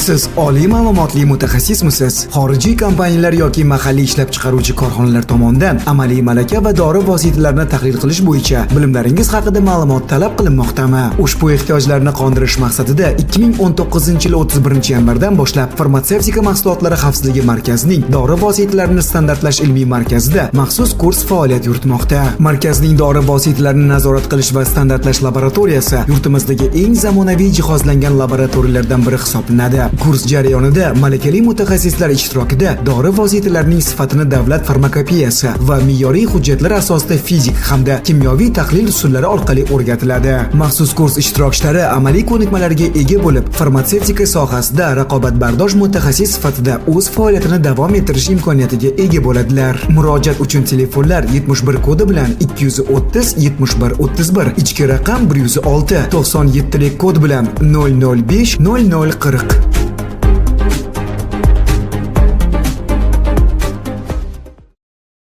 Siz oliy ma'lumotli mutaxassismisiz? Xorijiy kompaniyalar yoki mahalliy ishlab chiqaruvchi korxonalar tomonidan amaliy malaka va dori vositalarini tahlil qilish bo'yicha bilimlaringiz haqida ma'lumot talab qilinmoqdami? Ushbu ehtiyojlarni qondirish maqsadida 2019-yil 31-yanvardan boshlab Farmatsevtika mahsulotlari xavfsizligi markazining dori vositalarini standartlash ilmiy markazida maxsus kurs faoliyat yuritmoqda. Markazning dori vositalarini nazorat qilish va standartlash laboratoriyasi yurtimizdagi eng zamonaviy jihozlangan laboratoriyalardan biri hisoblanadi. Kurs jarayonida malakali mutaxassislar ishtirokida dori vositalarining sifatini davlat farmakopeyasi va me'yoriy hujjatlar asosida fizik hamda kimyoviy tahlil usullari orqali o'rgatiladi. Maxsus kurs ishtirokchilari amaliy ko'nikmalarga ega bo'lib, farmatsevtika sohasida raqobatbardosh mutaxassis sifatida o'z faoliyatini davom ettirish imkoniyatiga ega bo'ladilar. Murojaat uchun telefonlar: 71 kodi bilan 230 71 31, ichki raqam 106, 97 lik kod bilan 005 00 40.